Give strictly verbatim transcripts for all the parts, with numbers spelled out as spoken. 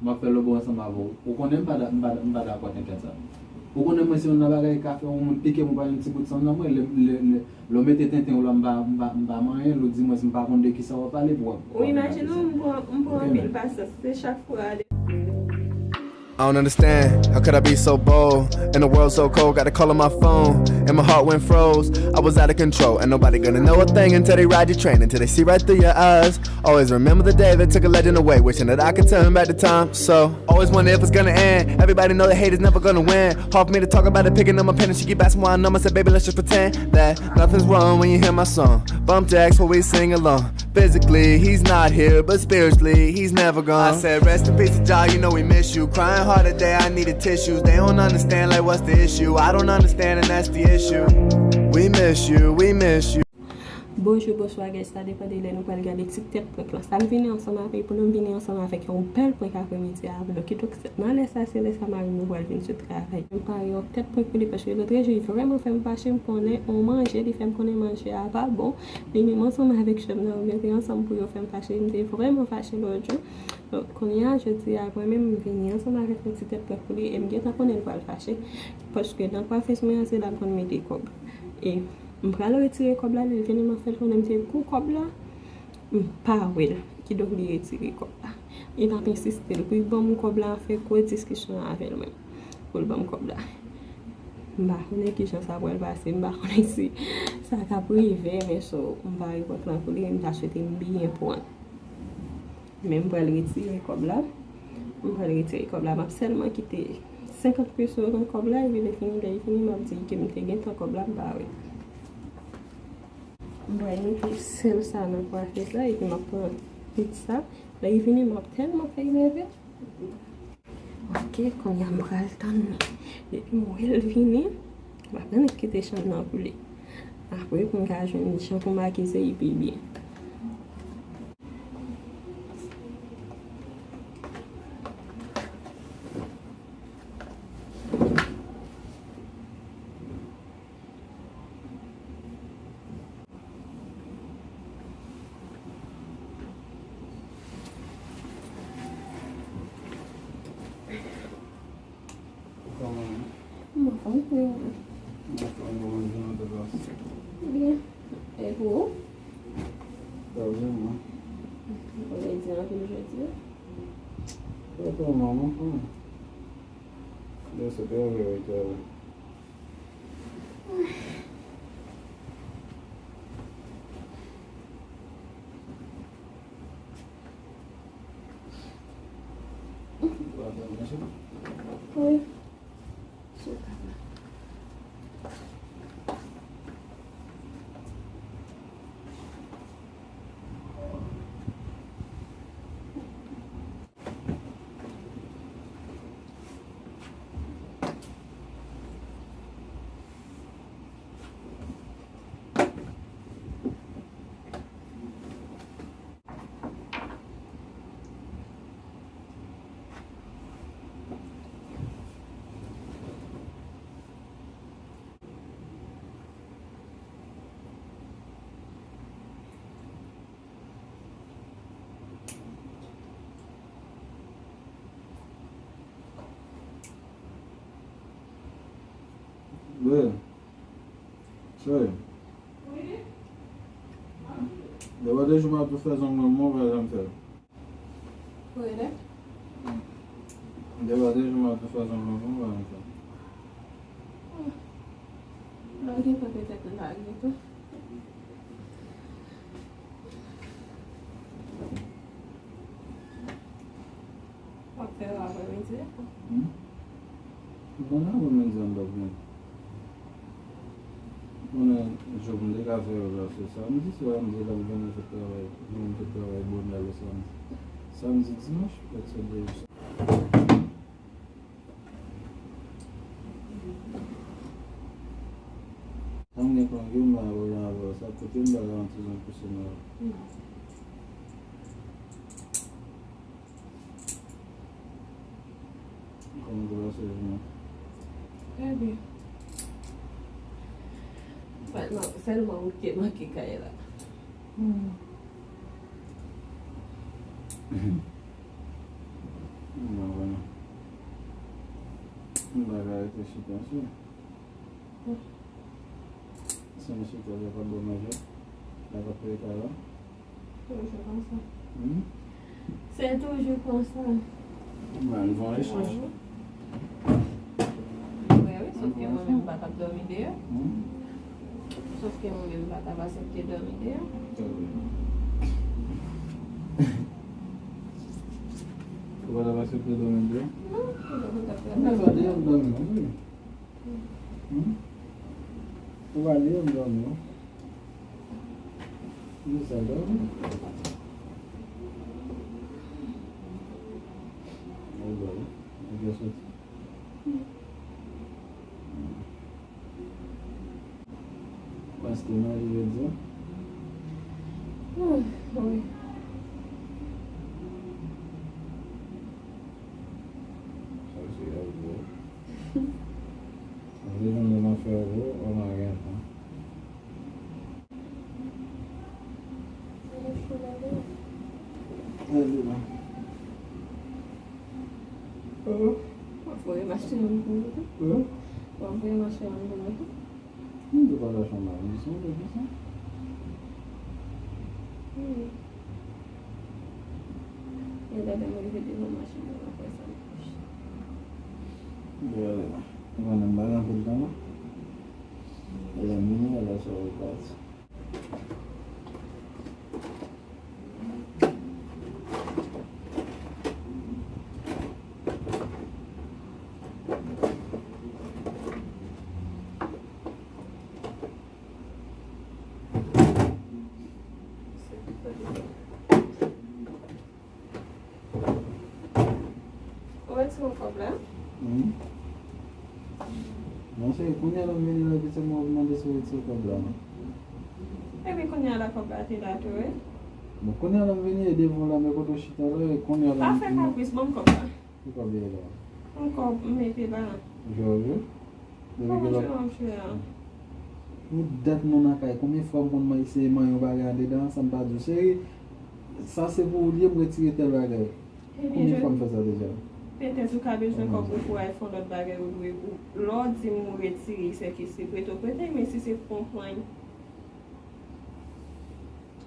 M ap fè lobo ansanm avè w. Ou konnen m pa da-, m pa, m pa dakò tenten sa. Ou konnen mwen se youn nan bagay ki ka fè yon moun pike m, ou pa yon ti bout san nan mwen, lè, lè, lè, lè w mete tenten w la, m pa, m pa, m pa manyen l, ou di mwen si m pa konn de kisa w ap pale pou w ap, pou w ap fè bagay sa. Ou imajine w, m pran, m pran anpil pasyans. Se chak fwa de I don't understand, how could I be so bold? In a world so cold, got a call on my phone, and my heart went froze. I was out of control, and nobody gonna know a thing until they ride your train, until they see right through your eyes. Always remember the day they took a legend away, wishing that I could turn back the time. So, always wonder if it's gonna end. Everybody know the hate is never gonna win. Hard for me to talk about it, picking up my pen, and she keep asking why I numb. I said, baby, let's just pretend that nothing's wrong when you hear my song. Bump jacks where we sing along. Physically, he's not here, but spiritually, he's never gone. I said, rest in peace to Jah, you know we miss you. Crying hard today, I needed tissues. They don't understand, like, what's the issue? I don't understand, and that's the issue. We miss you, we miss you. Bonjou, bonswa, guys. Sa depann de lè nou pral gade ti tèt prank lan. Sa m vini ansanm avèk, pou nou vini ansanm avèk yon bèl prank aprèmidi avè nou. Kidonk, nan lè sa, se lè sa mari m pral vin sou travay. M pare yon tèt prank pou li, paske lòt jou, li vrèman fè m fache, m konnen yon manje, li fè m konnen manje a pa bon. Li menm ansanm avèk sè m nan, yo te ansanm pou yo fè m fache. M te vrèman fache lòt jou. Donk, kounye a, jodi a, mwen menm, m vini ansanm avèk yon ti tèt prank pou li, e m gentan konnen l pral fache. Paske nan kwafis mwen an, se la m konn mete kòb. E m pral retire kòb la, li vini, m ap fè l konnen m te pran kòb la, m pa wè l. Kidonk, li retire kòb la. E m ap ensiste l pou l ban m kòb la, fè gwo diskisyon avè l menm. Pou l ban m kòb la. M pa konnen kijan sa pral pase, m pa konnen si sa k ap rive, men so, m pare prank lan pou li, m ta swete m byen pran. Men m pral retire kòb la. M pral retire kòb la. M ap sèlman kite senkant peso nan kòb la, epi lè fini, lè fini, m ap di ke m te gentan kòb la, m pa wè. M pral mete sèl sa nan kwafis la, epi m ap pran pit sa. Lè fini, m ap tèlman fè nève. Ok, kounye a m pral tann li. Depi m wè l vini, m ap annik kite chanm nan pou li. Apre, pou m ka jwenn jan pou m akize li pi byen. Ou kòman? M anfòm, wi. M anfòm, kòman jounen an te pase? Byen. E pou ou? Sa byen, mwen. Ou te di anpil jodi a? Ou kòman, mwen, kòman? Byen, se te vre, wi, te vre. Wi. Sou tab la. Bel. Cheri. Depi de jou m ap tou fè zong mwen, mwen pa janm fè l. Ou rele? Depi de jou m ap tou fè zong mwen, mwen pa janm fè l. Lè w gen tan petèt lage tou. W ap fè yo aprèmidi a? Hmm? Bon, aprèmidi a m t ap vin. Konnen jou m te ka fè yo la se samdi, se samdi l ap vin, m sot travay, m sot travay bonè le samdi. Samdi, dimanch, petèt se de jou sa. Sa m gen kòm ke m pa gen pwoblèm avè w, sa kote m ta ka yon ti zòn pouse nan. Kòman w pase jounen? Trè byen. Sèlman, sèlman ou te manke kay la. Hmm. Hmm. Bagay rete chita sou. Se yon chita, yo pa bon manje. La pa peye kay la. Toujou konsa. Hmm? Se toujou konsa. Mwen, nou fè yon echanj. Wi, wi, sòf ke mwen menm m pa t ap dòmi deyò. Hmm? Sòf ke mwen menm m pa t ap aksepte dòmi deyò. Ou pa t ap aksepte dòmi deyò? Non, mwen pa t ap dòmi. Mwen pa deyò, m dòmi, wi. Hmm? Ou pa deyò, m dòmi, wi. Mwen sa dòmi. Ou dòmi. Ou byen soti. Paske manje jodi a. Hmm, wi. Sa se yon gwo. Mwen te jwenn yon afè gwo, an a gen tan. Gade la. Oh. W ap voye m achte youn pou mwen tou? Hmm? W ap voye m achte youn pou mwen tou? M te pa ta chanm la, m di se yon bagay konsa. Hmm. Gen lè lè m rive devan machin nan, m ap wè sa nan pòch. Bon, ale la. Ou konnen m pa gen anpil tan non. Lè m vini, lè sa ou pati. Ou retire kòb la? Hmm. Non, cheri, kounye a la m vini la, epi se mwen w ap mande si w retire kòb la, non. Epi kounye a la kòb la te la tou, wi. Bon, kounye a la m vini, e devan w la, men kote w chita la, e kounye a la. Pa fè kapris, ban m kòb la. Ki kòb ye la? Yon kòb m mete la. Jòjou? Depi kòman jwe w ap jwe a? Pou dat nou nan kay, konbyen fwa m konn eseye manyen yon bagay andedan an san m pa di w, cheri, sa se pou ou l ye, m retire tèl bagay. Ebyen, konbyen fwa m fè sa deja? Petèt ou ka bezwen kòb pou w al fè yon lòt bagay, ou dwe, ou, lè w di m ou retire, se ke se prete w prete, men si se pou w pran.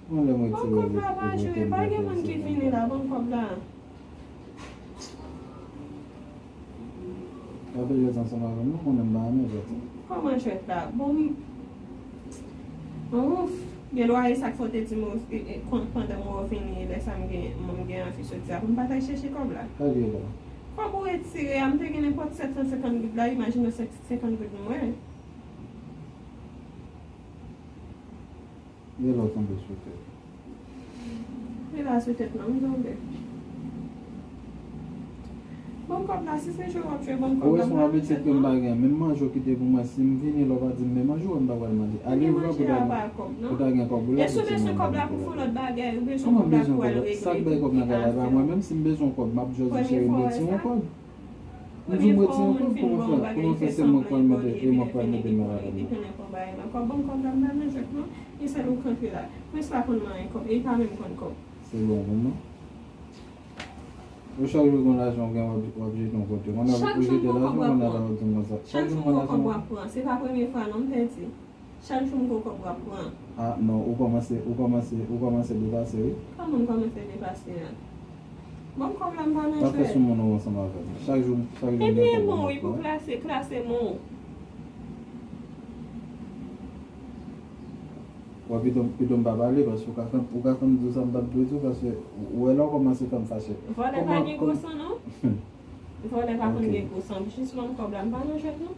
Mwen lè m retire li, kòb la pa jwe, pa gen moun ki vini la, ban m kòb la. W ap jwèt ansanm avè m, ou konnen m pa renmen jwèt. Kòman jwèt la? Bon, m, ouf, gen lwaye sa k fè w te di m, e, e, kon, pandan m wè w vini, lè sa m gen, m gen anvi soti a, pou m pa t al chèche kòb la. Sa l ye la? Kòb ou retire a, m te gen nenpòt sèt san senkant goud la, imajine w sèt san senkant goud mwen. E lè w tonbe sou tèt. E la sou tèt nan, m tonbe. Ban m kòb la, si se jwe w ap jwe, ban m kòb la, m pa nan jwèt non. Ou wè se yon abitid ke m pa gen. Menm manje w kite pou mwen, si m vini la w pa di m men manje w, m pa pral manje. Ebyen manje a pa kòb non. Ou ta gen kòb ou la. E si w bezwen kòb la pou fè yon lòt bagay, ou bezwen kòb la pou al regle. Sa k bay kòb nan kay la, e pa mwen menm, si m bezwen yon kòb, m ap jòj di cheri m retire yon kòb. M di w m retire yon kòb, kòman fè, kòman fè se mwen k pral mete, e mwen k pral mete men ladan l? Li konnen kòb la, e nan kòb, ban m kòb la, m pa nan jwèt non. E sèl ou k rantre la. Prince pa konn manyen kòb, e li pa menm konn kòb. Se bon pou mwen. Ou chak jou gen lajan w gen, w ap, w ap jete yon kote. Kounye a ou jete lajan, kounye a la w ap di m konsa. Chak jou m gen kòb w ap pran. Se pa premye fwa non m pèdi. Chak jou m gen yon kòb w ap pran. Ah non, ou kòmanse, ou kòmanse, ou kòmanse depase wi. Kòman m kòmanse depase a? Ban m kòb la, m pa nan jwèt. Pa fè sou moun ou ansanm avè m. Chak jou, chak jou m gen kòb w ap pran. Ebyen bon, wi, pou klase, klase men w. Wè, pito, pito m pa pale, paske ou ka fè, ou ka fè m di w sa m pa t dwe di w, paske ou wè lè w kòmanse fè m fache. Vòlè pa gen gwo san non. Vòlè pa konn gen gwo san. Jis ban m kòb la, m pa nan jwèt non.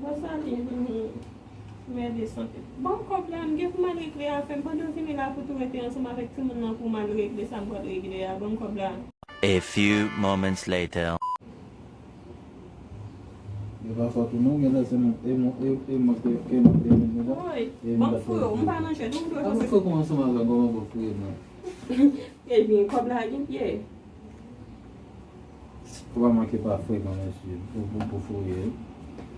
Bon, sa li, mède sante. Ban m kòb la, m gen pou m al regle afè m. Pandan w vini la pou tou rete ansanm avèk timoun nan pou m al regle sa m pral regle a. Ban m kòb la. A few moments later. E pa fòt ou non, genlè se mwen, e mwen, e, e mwen ke, ke mwen te mete la. Woy, ban m fouye w, m pa nan jwèt, ou dwe konsekans. Ban m fouye w ansanm avè m, kòman pou fouye mwen? Ebyen, kòb la gen pye. Ou pa manke pa frekan, mesye, pou, pou, pou fouye.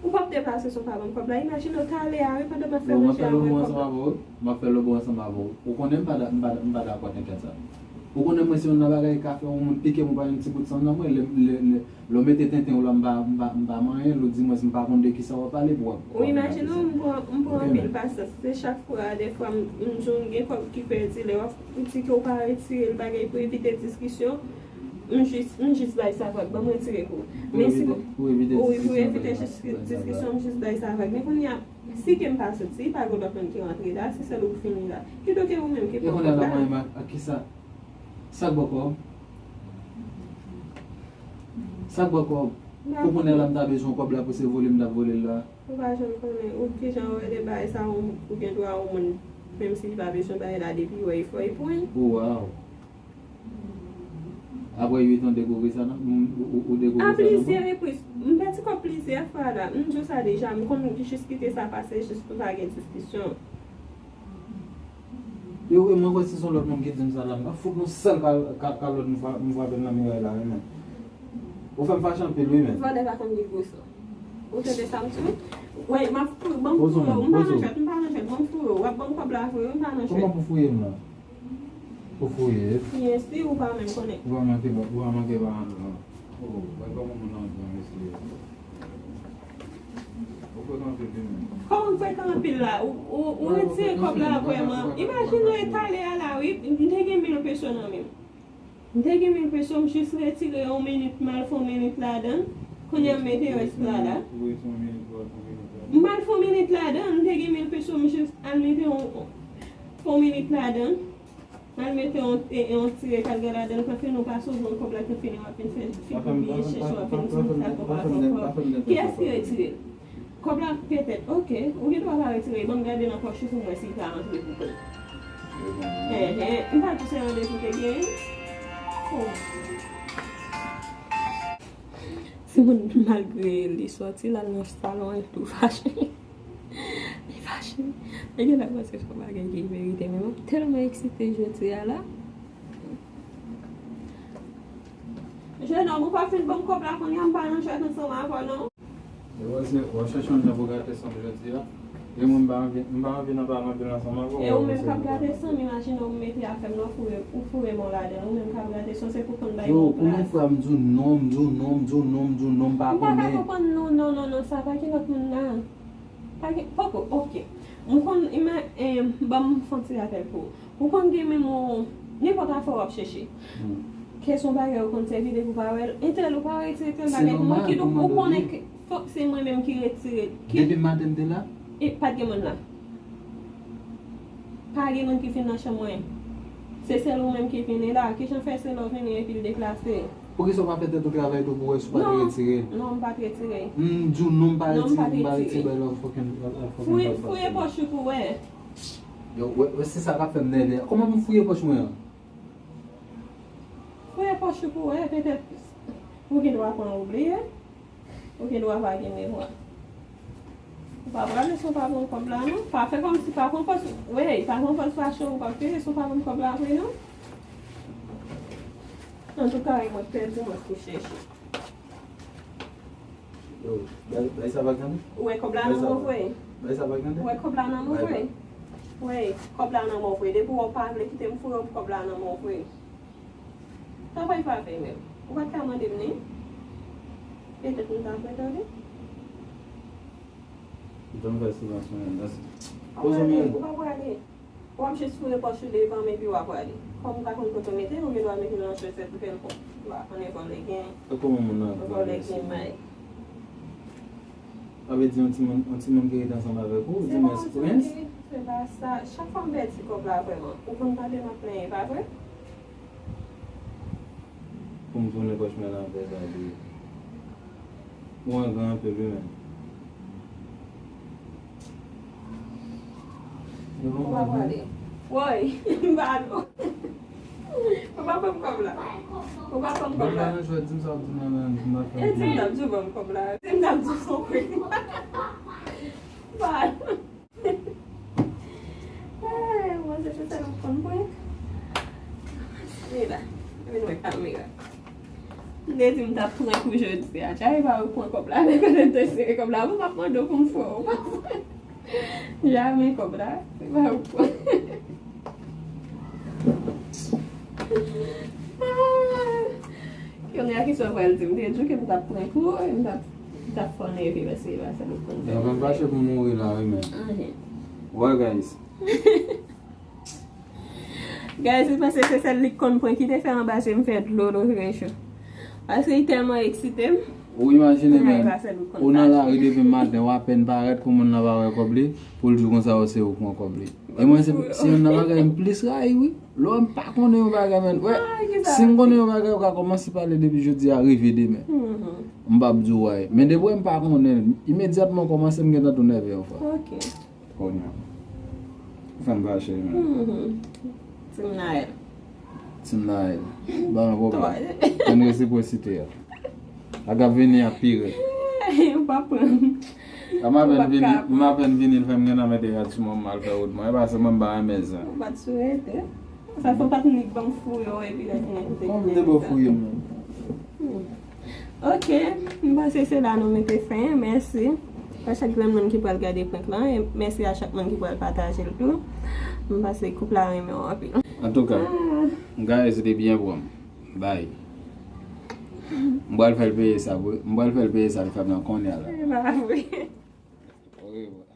Ou p ap deplase san w pa ban m kòb la. Imajine w talè a, wi, pandan m ap fè manje a, m wè kòb la. Bon, m ap fè lobo ansanm avè w, wi. M ap fè lobo ansanm avè w. Ou konnen m pa da-, m pa, m pa dakò nan kè sa. Ou konnen mwen se youn nan bagay ki ka fè yon moun pike m, ou pa yon ti bout san nan mwen, lè, lè, lè, lè w mete tenten w la, m pa, m pa, m pa manyen l, ou di mwen si m pa konn de kisa w ap pale pou w ap. Ou imajine w, m pran, m pran anpil pasyans. Se chak fwa, dèfwa, m, m di w m gen kòb ki pèdi, lè w ap kritike, ou pa retire l, bagay pou evite diskisyon, m jis, m jis bay sa vag, ban m retire pou ou. Men si, wi, pou evite diskisyon, m jis bay sa vag. Men kounye a, si ke m pa soti, pa gen lòt moun ki rantre la, se sèl ou k fini la. Kidonk e ou menm ki pran kòb la. E kounye a la, mwen menm ak, ak kisa? Sa k ba w kòb? Sa k ba w kòb? Pou kounye a la m ta bezwen kòb la pou se vole m t ap vole l la. Ou pa janm konnen, ou kijan wè de bagay sa, ou, ou gen dwa yon moun, menm si li pa bezwen bagay la, depi wè e fò e pran. Oh, wow. Apre uit an dekouvri sa nan, ou, ou, ou dekouvri sa nan. A plizyè repriz, m pèdi kòb plizyè fwa la. M di w sa deja, m konn jis kite sa pase jis pou pa gen diskisyon. Yo, e mwen kwè si se yon lòt moun ki di m sa la, m pa fout yon sèl ka, ka, kalòt m fra-, m frape l nan miray la, wi, men. Ou fè m fache anpil, wi, men. Vòlè pa konn gen gwo san. Ou tande sa m di w? Wi, m ap fou-, ban m fouye w. M pa nan jwèt, m pa nan jwèt, ban m fouye w. W ap ban m kòb la vre, wi, m pa nan jwèt. Kòman pou fouye m nan? Pou fouye. Fouye si ou pa menm konnen. Ou pa manke ba, ou pa manke ba ann nan. Oh, wè kòman moun nan ann, mesye. Ou frekan anpil, wi, men. Kòman m frekan anpil la? Ou, ou, ou retire kòb la vrèman. Imajine w etale a la, wi. M te gen mil peso nan men m. M te gen mil peso, m jis retire yon minit, m al fè yon minit ladan l. Kounye a m mete rès la la. M al fè yon minit ladan l, m te gen mil peso, m jis al mete yon, fè yon minit ladan l. M al mete yon, e, yon ti rekalga ladan l, kanpe nou pa sove yon kòb la, kanpe nou ap vin fè figi bliye chèche, w ap vin di m sa kòb la fè kòb. Kiyès ki retire l? Kòb la petèt, oke, ou gen dwa pa retire, ban m gade nan pòch ou pou m wè si l ka rantre pou kòb. Enhen, m pa di se randevou te genyen. Oh. Timoun, malgre li sòti, l al nan salon, li tou fache. Li fache. Li genlè panse se yon bagay ki verite, men mwen tèlman eksite jodi a la. Jenòm, ou pa fin ban m kòb la kounye a, m pa nan jwèt ansanm avè w non. E w ap chèche yon jan pou gate san m jodi a. E mwen, m pa anvi, m pa anvi nan pale anpil ansanm avè w. E ou menm k ap gate san m, imajine w mete afè m nan, ou foure, ou foure men w ladan l. Ou menm k ap gate san m, se pou konn bay yon plas. Yo, kòman frè m di w non, m di w non, m di w non, m di w non, m pa konnen. M pa ka konprann non, non, non, non, sa pa gen lòt moun la. Pa gen, poko, oke. M konn, ima-, em, ban m fè yon ti rapèl pou ou. Ou konn gen menm yon, nenpòt afè w ap chèche. Ke se yon bagay ou konn sèvi depi w pa wè l, entèl ou pa wè l, se entèl bagay pou mwen, kidonk ou konnen ke fòk se mwen menm ki retire l. Depi maten m te la? E pa t gen moun la. Pa gen moun ki fin nan chanm mwen. Se sèl ou menm ki vini la. Kijan fè se lè w vini epi l deplase? Poukisa w pa fè tèt ou travay tou pou wè si w pa te retire l? Non, m pa t retire. M di w non, m pa retire, m pa retire bay lòt fucking, lòt fucking. Fouye, fouye pòch ou pou wè. Yo, wè, wè, se sa k ap fè m nève. Kòman pou m fouye pòch mwen an? Fouye pòch ou pou wè, petèt ou gen dwa pran oubliye. Ou gen dwa pa gen memwa. Ou pa prale si w pa pran kòb la non. Pa fè kòmsi, pa pran pòz, wi, pa pran pòz fache ou p ap peye si w pa pran kòb la vre non. Antouka, e mwen k pèdi, mwen k pou chèche. Yo, bay, bay sa vag tande. Ou wè kòb la nan men w vre? Bay sa vag tande. Ou wè kòb la nan men w vre? Wi, kòb la nan men w vre. Depi w wè w pa vle kite m foure w, kòb la nan men w vre. Travay pa vre menm. Ou pa t ka mande m ni? Petèt m ta vle tande. Jan m fè silans mwen menm. Poze mwen. Ou pa prale. W ap jis foure pòch ou devan m epi w ap prale. Kòm ou pa konn kote w mete l, ou gen dwa mete l nan chosèt ou fè l pou w pa konnen vòlè gen. E kòman moun nan vòlè gen may. Sa vle di yon timoun, yon timoun ki rete ansanm avèk ou, ou di mwen prens. Se pa sa. Chak fwa m pèdi kòb la vrèman, ou konn tande m ap plenyen, pa vre? Pou m tounen pòch mwen nan vè sa di. Ou angan anpil wi menm. Ou pa prale. Woy, m pa non. Ou pa ban m kòb la. Ou pa ban m kòb la. Ban m nan jwèt, di m sa w ap di m nan, nan, nan. E di m n ap di w ban m kòb la. Di m n ap di w son kwen. Ba. Ay, mwen se tout sa nou konn prank. Mira, vin wè kamera. M te di m t ap prank ou jodi a. Dja e pa ou k pran kòb la, men kote m te sere kòb la. Bon, m ap mande w pou m fè w. Jamè kòb la, se pa ou k pran. Kounye a kisa w pral di m? M te di w ke m t ap prank ou, e m t ap, m t ap fè w nève paske e pa sa nou konn fè. Yo, pa m fache pou m mouri la, wi, men. Anhen. Wè, guys. Guys, li panse se sèl li k konn prank, ki te fè anba je m fè dlo, dlo trè cho. Paske li tèlman eksite m. Ou imajine, men, ou nan lari depi maten, w apèn parèt pou moun nan pa wè kòb li, pou l di w konsa, o, se ou k pran kòb li. E mwen, se, se youn nan bagay m plis rayi, wi. Lè m pa konnen yon bagay, men, wè, si m konnen yon bagay, ou ka kòmanse pale depi jodi a rive demen. M p ap di w why. Men depi m pa konnen l, imedyatman w kòmanse, m gentan tou nève yon fwa. Kounye a. Ou fè m fache, men. Team Naël. Team Naël. Ba mwen pwoblèm. Ann resiprosite a. Sa k ap vini a pi rèd. Ou pa pran. Sa m apèn vini, m apèn vini, l fè m gentan mete rad sou mwen, m al fè wout mwen. E pa se mwen, m pa renmen sa. Ou pa t sou rete. Sa fè w pa t nik ban m fouye w epi lè fini koute. Kòman m te ba w fouye m? Ok, m panse se la nou mete fen. Mèsi a chak grenn moun ki pral gade prank lan. E mèsi a chak moun ki pral pataje l tou. M panse koup la renmen w anpil. Antouka, guys, te byen pran m. Bye. M pral fè l peye sa, bro. M pral fè l peye sa l fè m nan kounye a la. E pa vre. Orevwa.